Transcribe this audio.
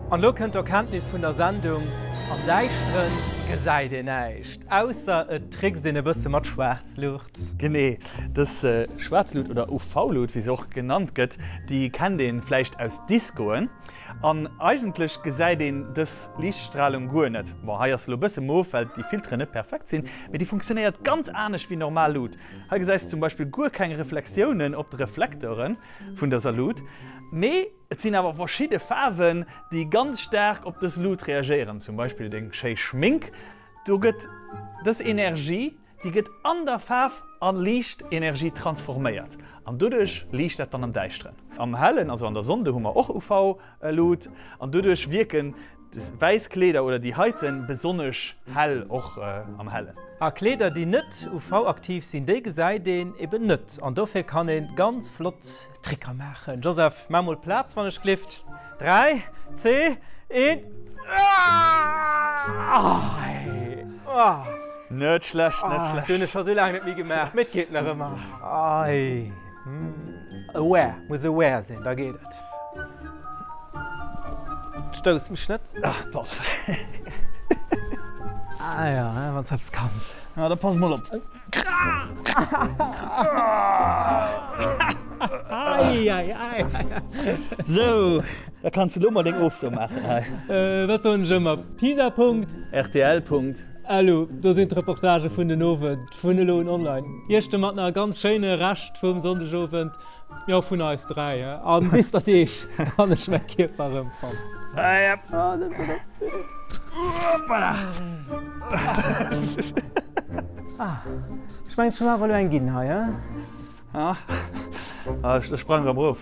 An elo kënnt d'Erkenntnis vun der Sendung, Am Däischteren gesäit een näischt, ausser et trickst een e bësse mat Schwaarzluucht. Genee, dës Schwaarzlut oder UV-Lut, wéi se och genannt gëtt, déi kennt ee vläicht aus Discoen. An eigentlech gesäit een dës Liichtstralung guer net. Bon, hei ass se elo e bësse mof, well déi Filteren net perfekt sinn, mee déi funktionéiert ganz anescht wéi normal Lut. Hei gesäis de zum Beispill guer keng Reflexiounen op de Reflekteuren vun dëser Lut, mee et sinn awer verschidde Faarwen, déi ganz staark op dës Lut reagéieren, zum Beispill deng schéi Schmink. Do gëtt dës Energie, déi gëtt an der Faarf a Liichtenergie transforméiert an doduerch liicht dat dann am Däischteren. Am Hellen, also an der Sonn, do hu mer och UV-Lut an doduerch wierken Wäiss Kleeder oder déi heiten besonnesch hell, och am Hellen. A Kleeder déi net UV-aktiv sinn, déi gesäit een eben net an dofir kann een ganz flott Tricker maachen. Joseph, maach mol Plaz wann ech glift. 3, 2, 1, Aah! Net schlecht, net schlecht. Dat hunn ech scho sou laang net méi gemaach, mee et geet nach ëmmer. Aware, muss aware sinn, da geet et. Stouss mech net. Ah, pardon. Ah ja, wann s eppes kanns. Ah, da pass mol op. Ei, ei, ei. Sou, da kanns de lo mol deng Ofso maachen hei. Wat soen ech ëmmer? Pisa. Rtl. Lu, do sinn d'Reportagë vun den Owend vun elo un online. Iech domat nach e ganz schéine Rescht vum Sonndegowend. Jo, vun eis 3, he? An bis der Deeg wann ech mäi Kierper erëm fannen. Ah, ech mengen ech hunn awer elo eng ginn hei, he? Ah, ech sprang erëm erof.